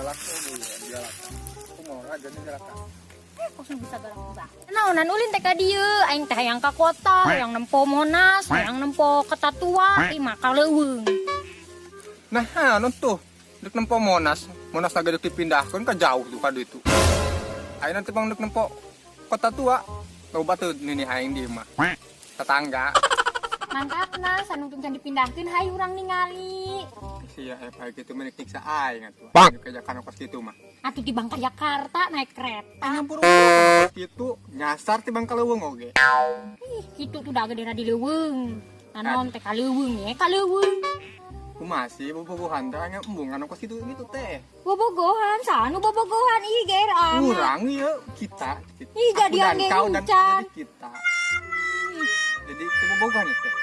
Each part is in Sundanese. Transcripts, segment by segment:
Galak tuh galak. Aku mau aja nih galak. Kos nu bisa galak juga. Naonan ulin teh ka dieu, aing teh hayang ka kota, hayang nempo Monas, hayang nempo kota tua, ih mah ka leuweung. Nah, anu tuh. Dek nempo Monas. Monas lagi dek dipindahkeun ka jauh tuh ka ditu. Aing nanti bang dek nempo kota tua. Loba tuh nini aing di mah. Tetangga. Mantapna, sanungtung can dipindahkeun hayu urang ningali. Sia eh gitu menik nyiksa aing atuh. Aing ke Jakarta kos kitu mah. Atuh di Bangka Jakarta naik kereta. Aing buru-buru kitu nyasar ti Bangka leuweung oge. Ih, kitu tuh da gedena di leuweung. Naon teh ka leuweung ye, ka leuweung. Kumaha sih bobogohan teh aing embung anu kos kitu gitu teh. Bobogohan, sanu bobogohan ih geer amat. Urang ieu kita. Ih, Aku jadian dan ge kau dan hujan. jadi kita. Jadi itu bobogohan ya teh.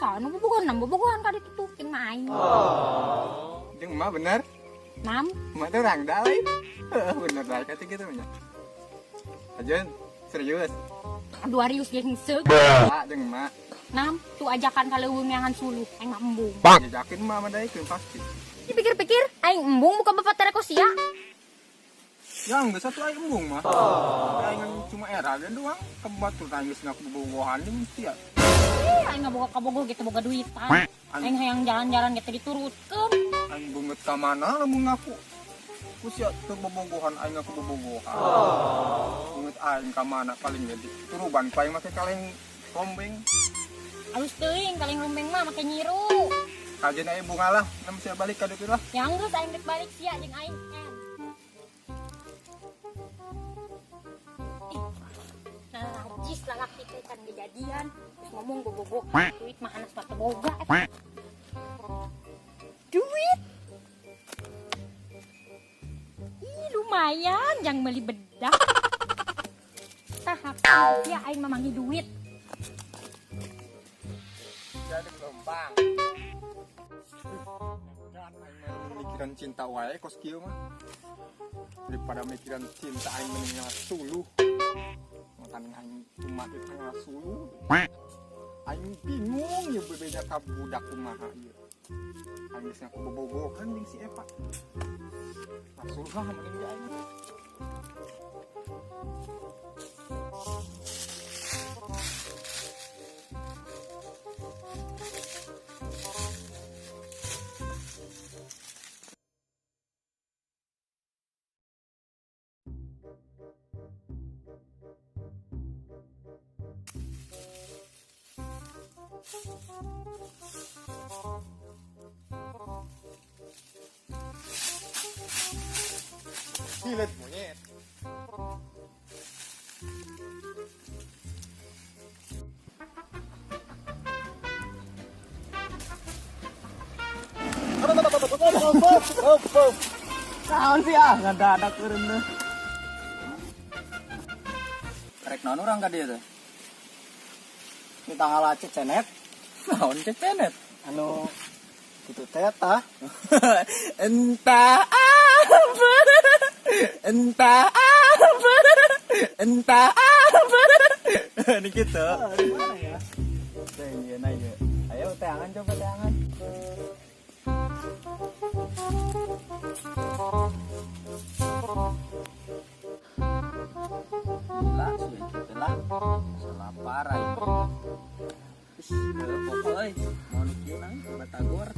Sanu bobogohan, nam bobogohan ka ditu tuh jeung aing. Jeung mah bener. Nam, Mah teh urang da lain. Heeh, bener lah kata gitu nya. Ajeun serius. Dua rius ge heuseuk. Pak jeung mah. Nam, tuh ajakan ka leuweung neangan suluh, aing mah embung. Jejakin mah madaikeun pasti. Dipikir-pikir, aing embung buka bapak tereko sia. Ya geus atuh aing embung mah. Tapi aing cuma era ge doang. Kebatur aing geus ngaku bobogohan jeung sia. Ih, aing ngaboga kabogoh gitu boga duitan. Aing hayang jalan-jalan gitu diturutkeun. Aing beungeut ka mana lamun ngaku. Ku sia teu bobogohan aing ngaku bobogohan. Beungeut aing ka mana paling ge dituruban ku aing make kaleng rombeng. Alus teuing kaleng rombeng mah make nyiru. Kajeun aya bunga lah, nam sia balik ka ditu lah. Yang geus aing dek balik sia jeung aing. Ih, najis lalaki teh can kejadian. Terus ngomong bobogoh, duit mah anas mah teu boga. Duit. Ih, lumayan jang beli bedak. Tah, ya aing mah manggil duit. Jadi gelombang. Kan aing mah mikiran cinta wae kos kieu mah. Daripada mikiran cinta aing mending ngalah suluh. Makan aing umat itu ngalah suluh. Aing bingung ya berbeda ka budak kumaha ieu. Aing geus ngaku bobogohan jeung si Epa. Suluh lah mending ge aing. Silet monyet. Naon sih ah ngadadak eureun. Rek naon urang ka dieu teh? Minta ngalah cecenet. Naon cecenet? Anu kitu teh tah. Entah apa. Entah apa. Entah apa. Ini gitu. Di mana ya? Teh ieu na ieu. Ayo teangan coba teangan. Gila sih, gitu lah. Selapar aing. Ih, pokok euy, mau nu kieu nang batagor.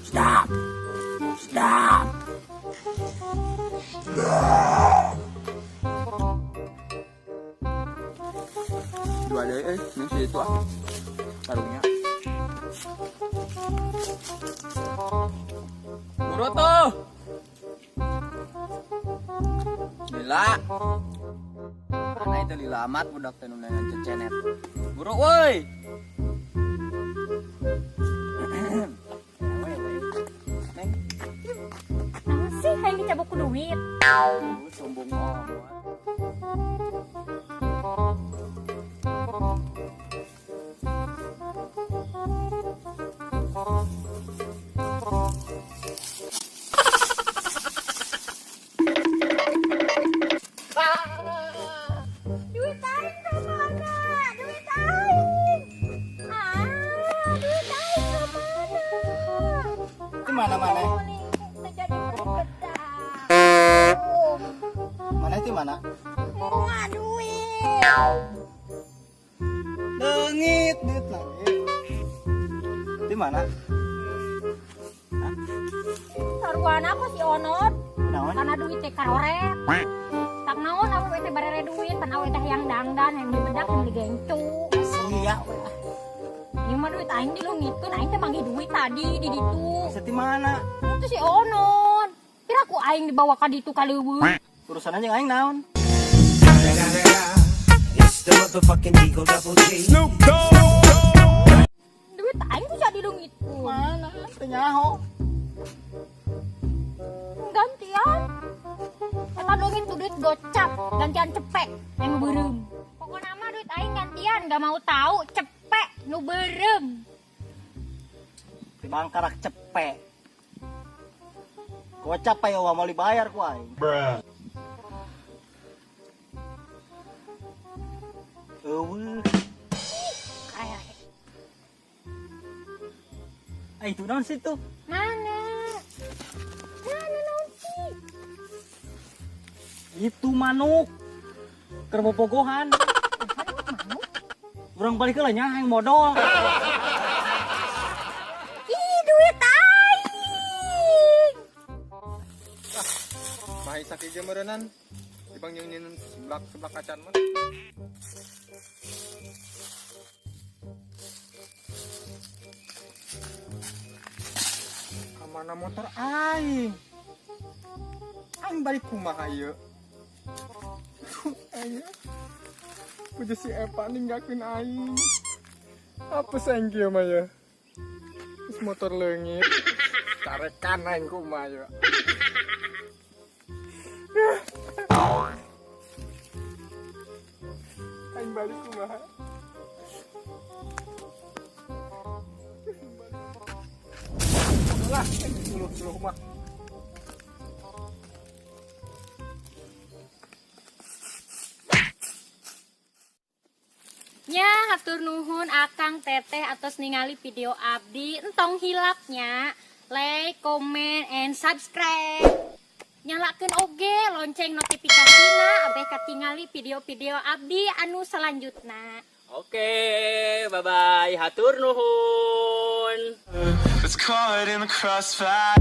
Stop. Stop. Dua deh, ini si itu ah. Karungnya. Buru tuh. Lila. Mana itu lila amat budak teh nu neangan cecenet. Buru woi. Neng. Naon sih hayang dicabok ku duit? Sombong amat. Duit aing ka mana? Duit aing. Ah. Leungit duit lagi. Di mana? Sarwana aku si Onod. Naon? Karena duit teh karoret. Tak naon awewe teh barere duit, pan awewe teh hayang dangdan, hayang beli bedak, hayang beli gencu. Sia we. Ieu mah duit aing dileungitkeun, aing teh manggih duit tadi di ditu. Bisa di mana? Itu si Onon. Kira ku aing dibawa ka ditu ka leuweung. Urusan aja aing naon? It's the motherfucking Eagle Double G. Duit aing bisa dileungitkeun. Mana? Teu nyaho. Gantian. Eta leungit tuh duit gocap, gantian cepek yang nu beureum. Pokokna mah duit aing gantian, gak mau tahu cepek nu beureum. Di bangkarak cepek. Gocap ayo mau dibayar ku aing. Eueuh. Kayak Ah, itu naon sih tuh? mana? Mana naon sih? Itu manuk. Keur bobogohan. Urang balik heula nya hayang modal. Ih, duit aing. Mahi sakit ge meureunnan. Dibang jeung nyeun seblak seblak acan mah. Kamana motor aing? Aing balik kumaha ieu? Aing. Puja si Epa ninggalkeun aing. Apa aing kieu mah ya? Terus motor leungit. Carekan aing kumaha ya. Aing balik kumaha? Lah, suluh-suluh mah. Nya, hatur nuhun Akang Teteh atos ningali video abdi. Entong hilapnya like, comment, and subscribe. Nyalakeun oge lonceng notifikasina abeh katingali video-video abdi anu selanjutna. Oke, bye bye. Hatur nuhun. It's caught in the crossfire.